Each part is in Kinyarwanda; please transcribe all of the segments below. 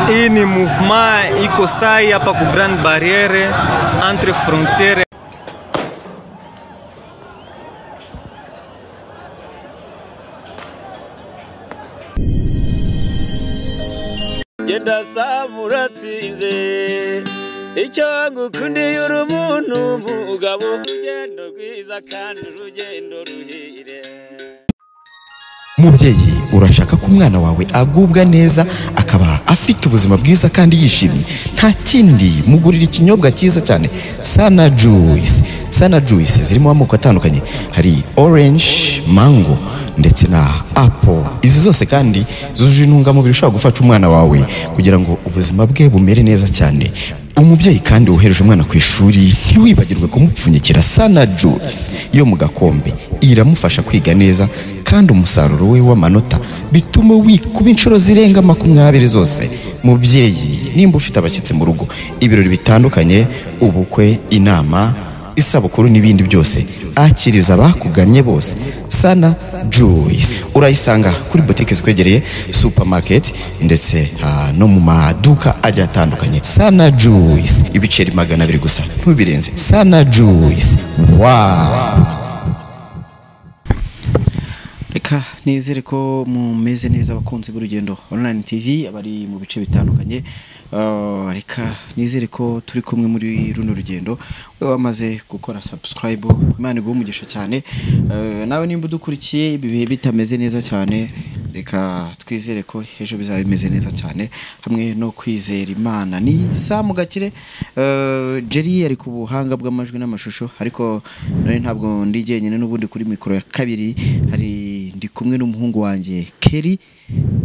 Hii ni mouvement iko sai hapa ku Grande Barriere entre frontiere. Genda samuratsinze icyo ngukundiye uri umuntu mugabo, urugendo rwiza kandi urugendo ruhire. Mubyeyi, urashaka ko umwana wawe agubwa neza, akaba afite ubuzima bwiza kandi yishimye? Nta kindi, mugurira ikinyobwa cyiza cyane, Sana Juice. Sana Juice zirimo amoko atandukanye, hari orange, mango ndetse na apple. Izi zose kandi zujuje intungamubiri ushobora gufasha umwana wawe kugira ngo ubuzima bwe bumere neza cyane. Umubyeyi kandi wohereje umwana ku ishuri, ntiwibagirwe kumupfunyikira Sana Juice yo mu gakombe. Iramufasha kwiga neza kandi umusaruro we w'amanota bituma wikuba inshuro zirenga 20 zose. Mubyeyi, nimba ufite abashyitsi mu rugo, ibirori bitandukanye, ubukwe, inama, isabukuru n'ibindi byose, akiriza abakugannye bose Sana Juice. Urayisanga kuri botike zikwegereye, supermarket ndetse no mu maduka agiye atandukanye. Sana Juice, ibiceri 200 gusa, ntubirenze. Sana Juice, wow! Reka nizere ko mumeze neza abakunzi b'urugendo online TV abari mu bice bitandukanye. Reka nizere ko turi kumwe muri runo rugendo. We wamaze gukora subscribe, Imana iguhe umugisha cyane. Nawe nimba udukurikiye ibi bihe bitameze neza cyane, reka twizere ko ejo bizaba bimeze neza cyane hamwe no kwizera Imana. Ni Sam Gakire, Jerry ari ku buhanga bw'amajwi n'amashusho, ariko none ntabwo ndi jyenyine, n'ubundi kuri mikoro ya kabiri hari ndi kumwe n'umuhungu wanjye Kerry.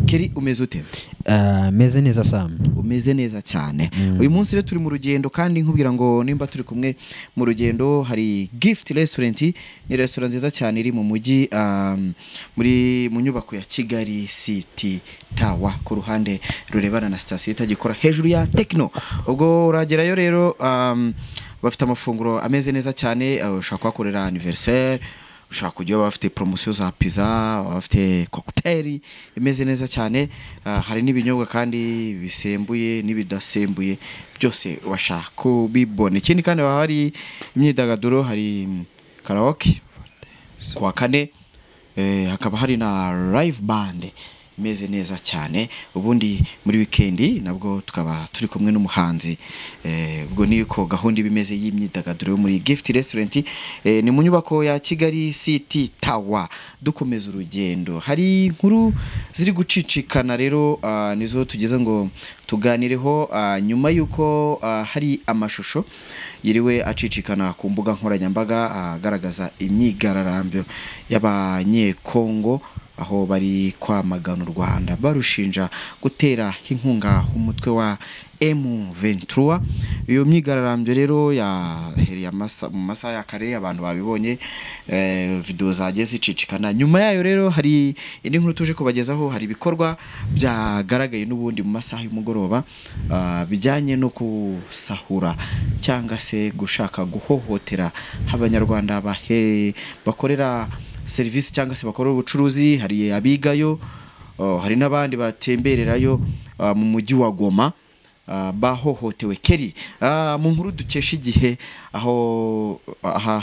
Kerry, umeze ute? Meze neza Sam. Umeze neza cyane. Uyu munsi rero turi mu rugendo, kandi nkubwira ngo nimba turi kumwe mu rugendo hari Gift Restaurant. Ni restaurant nziza cyane iri mu mujyi, muri mu nyubako ya Kigali City Tower, ku ruhande rurebana na station itagikora hejuru ya Techno. Ubwo uragerayo rero, bafite amafunguro ameze neza cyane. Ushobora kuhakorera anniversaire, ushaka kujya bafite promotion za pizza, bafite cocktail imeze neza cyane. Hari n'ibinyobwa kandi bisembuye n'ibidasembuye, byose ubasha kubibona. Ikindi kandi hari imyidagaduro, hari karaoke kuwa kane, hakaba hari na live band imeze neza cyane. Ubundi muri weekend nabwo tukaba turi kumwe n'umuhanzi. Ubwo niko gahunda ibimeze y'imyidagaduro muri Gift Restaurant, ni mu nyubako ya Kigali City Tower. Dukomeza urugendo, hari inkuru ziri gucicikana rero, nizo tugeze ngo tuganireho, nyuma yuko hari amashusho yiriwe acicikana ku mbuga nkoranyambaga agaragaza imyigararambyo y'Abanyekongo, aho bari kwamagana u Rwanda barushinja gutera inkunga umutwe wa M23. Iyo myigararambyo rero yahereye mu masaha ya kare, abantu babibonye, video zagiye zicicikana. Nyuma yayo rero hari indi nkuru tuje kubagezaho, hari ibikorwa byagaragaye n'ubundi mu masaha y'umugoroba, bijyanye no kusahura cyangwa se gushaka guhohotera abanyarwanda bakorera serivisi cyangwa se bakora ubucuruzi. Hari abigayo, hari n'abandi batembererayo mu mujyi wa Goma, bahohotewe. Kerry, mu nkuru dukesha igihe aho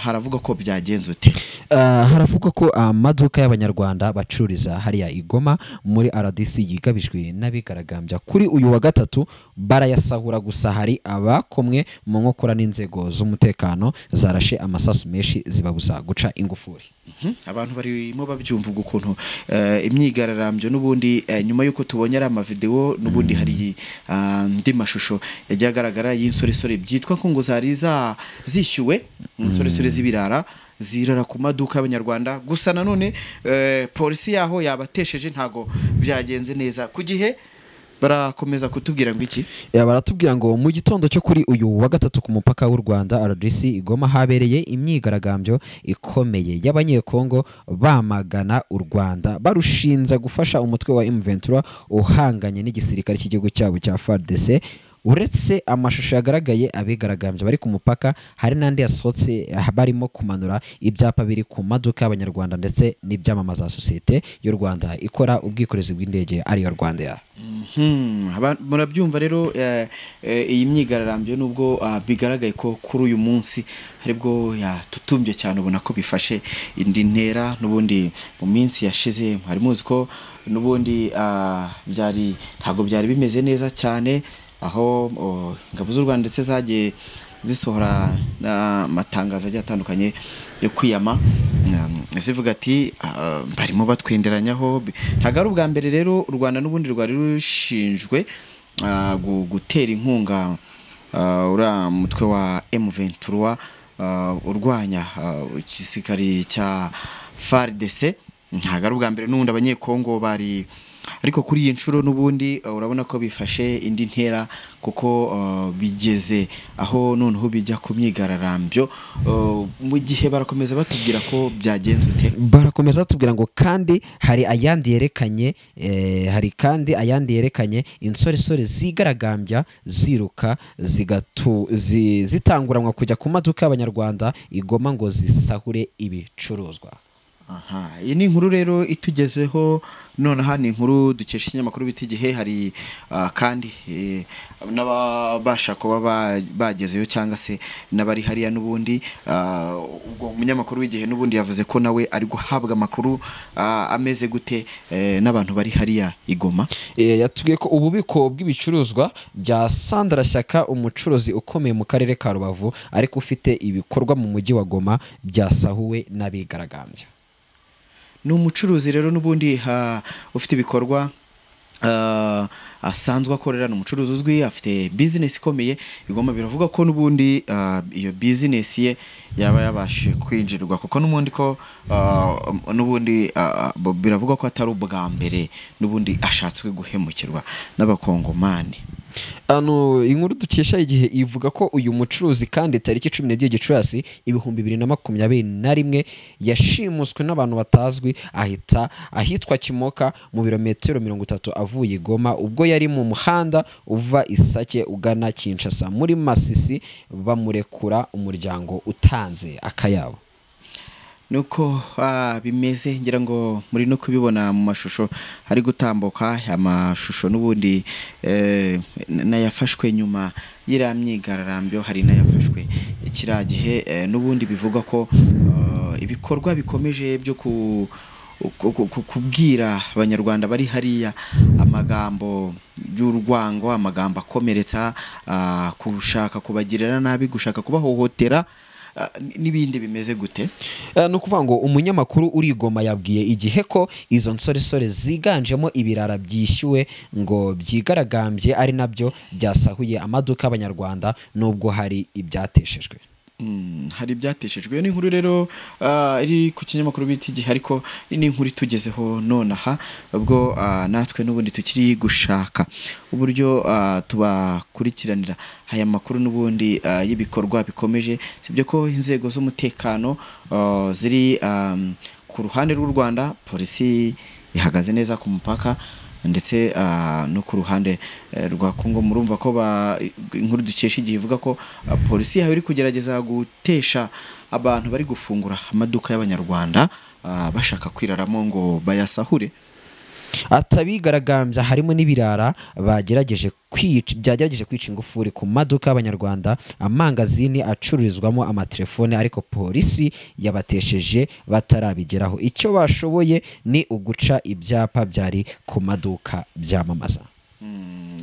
haravuga ko byagenze ute? Haravuga ko amaduka y'abanyarwanda bacururiza hariya i Goma muri RDC yigabijwe n'abigaragambya kuri uyu wa gatatu, barayasahura. Gusa hari abakomwe mu nkokora n'inzego z'umutekano zarashe amasasu menshi zibabuza guca ingufuri. Abantu barimo babyumva ukuntu imyigararambyo n'ubundi, nyuma yuko tubonye ari amavideo, n'ubundi hari andi mashusho yagiye agaragara y'insoresore byitwa ko ngo zari zishyuwe, insoresore z'ibirara zirara ku maduka y'abanyarwanda. Gusa nanone polisi yaho yabatesheje, ntago byagenze neza. Ku gihe barakomeza kutubwira ngo iki? Baratubwira ngo mu gitondo cyo kuri uyu wa gatatu ku mupaka w'u Rwanda RDC i Goma habereye imyigaragambyo ikomeye y'Abanyekongo bamagana u Rwanda barushinza gufasha umutwe wa M23 uhanganye n'igisirikare cy'igihugu cyabo cya FARDC. Uretse amashusho yagaragaye abigaragambya bari ku mupaka, hari n'andi yasohotse barimo kumanura ibyapa biri ku maduka y'Abanyarwanda ndetse n'ibyamamaza sosiyete y'u Rwanda ikora ubwikorezi bw'indege ariyo Rwandair. Murabyumva rero, iyi myigaragambyo nubwo bigaragaye ko kuri uyu munsi aribwo yatutumbye cyane, ubona ko bifashe indi ntera. N'ubundi mu minsi yashize hari muzi ko n'ubundi byari ntabwo byari bimeze neza cyane, aho ingabo z'u Rwanda ndetse zagiye zisohora n'amatangazo agiye atandukanye yo kwiyama, zivuga ati barimo batwenderanyaho. Ntabwo ari ubwa mbere rero u Rwanda n'ubundi rwari rushinjwe gutera inkunga uriya mutwe wa M23 urwanya igisirikare cya FARDC. Ntabwo ari ubwa mbere n'ubundi Abanyekongo bari, ariko kuri iyi nshuro n'ubundi urabona ko bifashe indi ntera, kuko bigeze aho noneho bijya ku myigararambyo. Mu gihe barakomeza batubwira ko byagenze ute, barakomeza batubwira ngo kandi hari ayandi yerekanye hari kandi ayandi yerekanye insoresore zigaragambya ziruka zitanguranwa kujya ku maduka y'Abanyarwanda igoma ngo zisahure ibicuruzwa. Aha, iyi ni inkuru rero itugezeho nonaha, ni inkuru dukesha ikinyamakuru bita Igihe. Hari kandi n'ababasha kuba bagezeyo cyangwa se n'abari hariya n'ubundi. Ubwo umunyamakuru w'Igihe n'ubundi yavuze ko nawe ari guhabwa amakuru ameze gute n'abantu bari hariya igoma. Yatubwiye ko ububiko bw'ibicuruzwa bya Sandra Shyaka, umucuruzi ukomeye mu karere ka Rubavu ariko ufite ibikorwa mu mujyi wa Goma, byasahuwe n'abigaragambya. Ni umucuruzi rero n'ubundi ufite ibikorwa asanzwe akorera, ni umucuruzi uzwi, afite business ikomeye igoma. Biravuga ko n'ubundi iyo business ye yaba yabashe kwinjirwa, kuko n'ubundi ko n'ubundi biravuga ko atari ubwa mbere n'ubundi ashatswe guhemukirwa n'abakongomani. Ano inkuru dukesha Igihe ivuga ko uyu mucuruzi kandi tariki 12 Gicurasi 2021 yashimuswe n'abantu batazwi ahita ahitwa Kimoka mu birometero 30 avuye Goma, ubwo yari mu muhanda uva Isake ugana Kinshasa muri Masisi, bamurekura umuryango utanze akayabo. Nuko bimeze, ngira ngo muri no kubibona mu mashusho hari gutambuka amashusho n'ubundi nayafashwe nyuma y'iriya myigararambyo, hari nayafashwe kiriya gihe. N'ubundi bivugwa ko ibikorwa bikomeje byo kubwira Abanyarwanda bari hariya amagambo y'urwango, amagambo akomeretsa, kushaka kubagirira nabi, gushaka kubahohotera n'ibindi bimeze gute. Ni ukuvuga ngo umunyamakuru uri Goma yabwiye Igihe ko izo nsoresore ziganjemo ibirara byishyuwe ngo byigaragambye ari nabyo byasahuye amaduka y'Abanyarwanda, nubwo hari ibyateshejwe. Hari ibyateshejwe. Iyo ni inkuru rero iri ku kinyamakuru bita Igihe, ariko ni inkuru itugezeho nonaha, ubwo natwe n'ubundi tukiri gushaka uburyo tubakurikiranira aya makuru n'ubundi y'ibikorwa bikomeje. Sibyo ko inzego z'umutekano ziri ku ruhande rw'u Rwanda, polisi ihagaze neza ku mupaka, ndetse no ku ruhande rwa Kongo. Murumva ko inkuru dukesha Igihe ivuga ko polisi yawe iri kugerageza gutesha abantu bari gufungura amaduka y'Abanyarwanda bashaka kwiraramo ngo bayasahure. Atabigaragambya harimo n'ibirara bagerageje byagerageje kwica ingufuri ku maduka y'Abanyarwanda, amangazini acururizwamo amatelefone, ariko polisi yabatesheje batarabigeraho. Icyo bashoboye ni uguca ibyapa byari ku maduka byamamaza.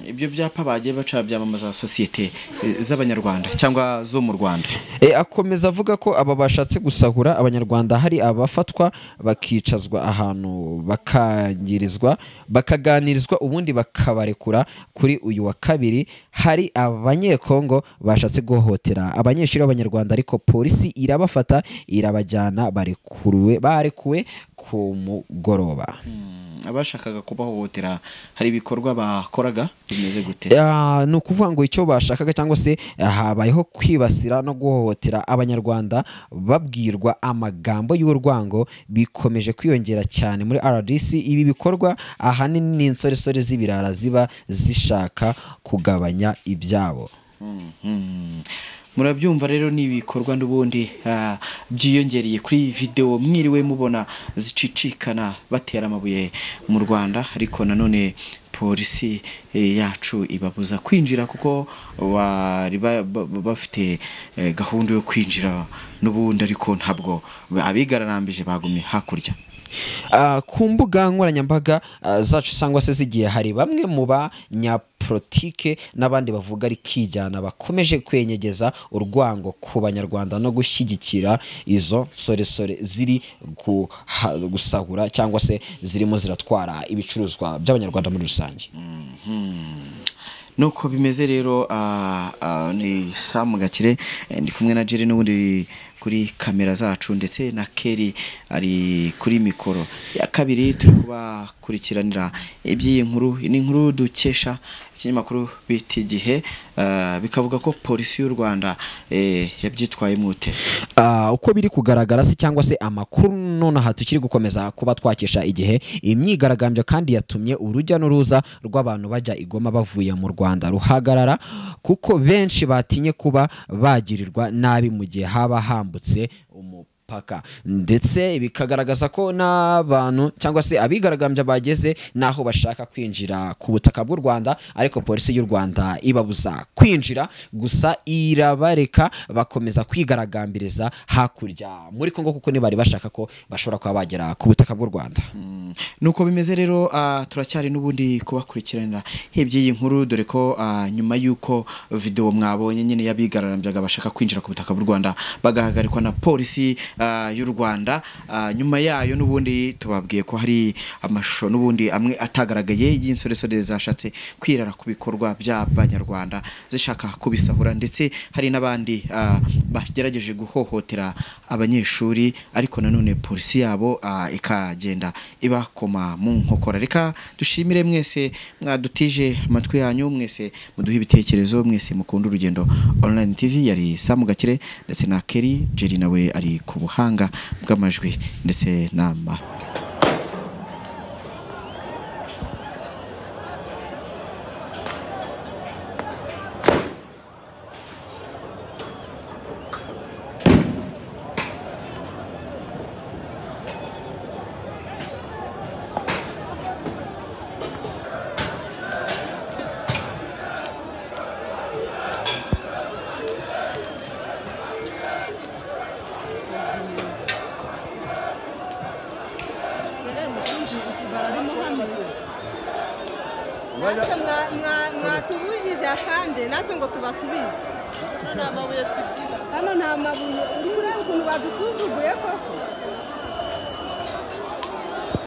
Ibyo byapa bagiye baca byamamaza sosiyete z'Abanyarwanda cyangwa zo mu Rwanda. Akomeza avuga ko aba bashatse gusahura Abanyarwanda hari abafatwa bakicazwa ahantu bakangirizwa bakaganirizwa ubundi bakabarekura. Kuri uyu wa kabiri hari Abanyekongo bashatse guhohotera abanyeshuri b'Abanyarwanda, ariko polisi irabafata irabajyana, barekuwe ku mugoroba. Abashakaga kubahohotera hari ibikorwa bakoraga bimeze gute? Ni ukuvuga ngo icyo bashakaga cyangwa se habayeho kwibasira no guhohotera Abanyarwanda babwirwa amagambo y'urwango bikomeje kwiyongera cyane muri RDC. Ibi bikorwa ahanini ni insoresore z'ibirara ziba zishaka kugabanya ibyabo. Murabyumva rero ni ibikorwa n'ubundi byiyongereye kuri video mwiriwe mubona zicicikana batera amabuye mu Rwanda, ariko nanone polisi yacu ibabuza kwinjira kuko bari bafite gahunda yo kwinjira n'ubundi, ariko ntabwo abigararambije bagumye hakurya. Ku mbuga nkoranyambaga zacu cyangwa se zigiye hari bamwe mu banyapolitike n'abandi bavuga ari kijyana bakomeje kwenyegeza urwango ku Banyarwanda no gushyigikira izo nsoresore ziri gusahura cyangwa se zirimo ziratwara ibicuruzwa by'Abanyarwanda muri rusange. Nuko bimeze rero, ni Sam Gakire, ndi kumwe na Jerry n'ubundi kuri kamera zacu, ndetse na Kerry ari kuri mikoro ya kabiri. Turi kubakurikiranira iby'iyi nkuru. Ni inkuru dukesha ikinyamakuru bita Igihe, bikavuga ko polisi y'u Rwanda yabyitwaye mute. Uko biri kugaragara se cyangwa se amakuru nonaha tukiri gukomeza kuba twakesha Igihe, imyigaragambyo kandi yatumye urujya n'uruza rw'abantu bajya i Goma bavuye mu Rwanda ruhagarara, kuko benshi batinye kuba bagirirwa nabi mu gihe haba hambutse umupaka, ndetse bikagaragaza ko n'abantu cyangwa se abigaragambya bageze naho bashaka kwinjira ku butaka bw'u Rwanda, ariko polisi y'u Rwanda ibabuza kwinjira, gusa irabareka bakomeza kwigaragambiriza hakurya muri Kongo kuko ntibari bashaka ko bashobora kuba bagera ku butaka bw'u Rwanda. Nuko bimeze rero, turacyari n'ubundi kubakurikiranira iby'iyi nkuru, dore ko nyuma y'uko video mwabonye nyine y'abigaragambyaga bashaka kwinjira ku butaka bw'u Rwanda bagahagarikwa na polisi y'u Rwanda, nyuma yayo n'ubundi tubabwiye ko hari amashusho n'ubundi amwe atagaragaye y'insoresore zashatse kwirara ku bikorwa by'Abanyarwanda zishaka kubisahura, ndetse hari n'abandi bagerageje guhohotera abanyeshuri, ariko nanone polisi yabo ikagenda ibakoma mu nkokora. Reka dushimire mwese mwadutije amatwi yanyu, mwese muduhe ibitekerezo, mwese mukunda Urugendo Online TV. Yari Sam Gakire ndetse na Kerry Jerry nawe ari ku buhanga bw'amajwi ndetse n'ama Mwatubujije akande natwe ngo tubasubize. Hano nta mabuye, uri kureba ukuntu badusuzuguye koko.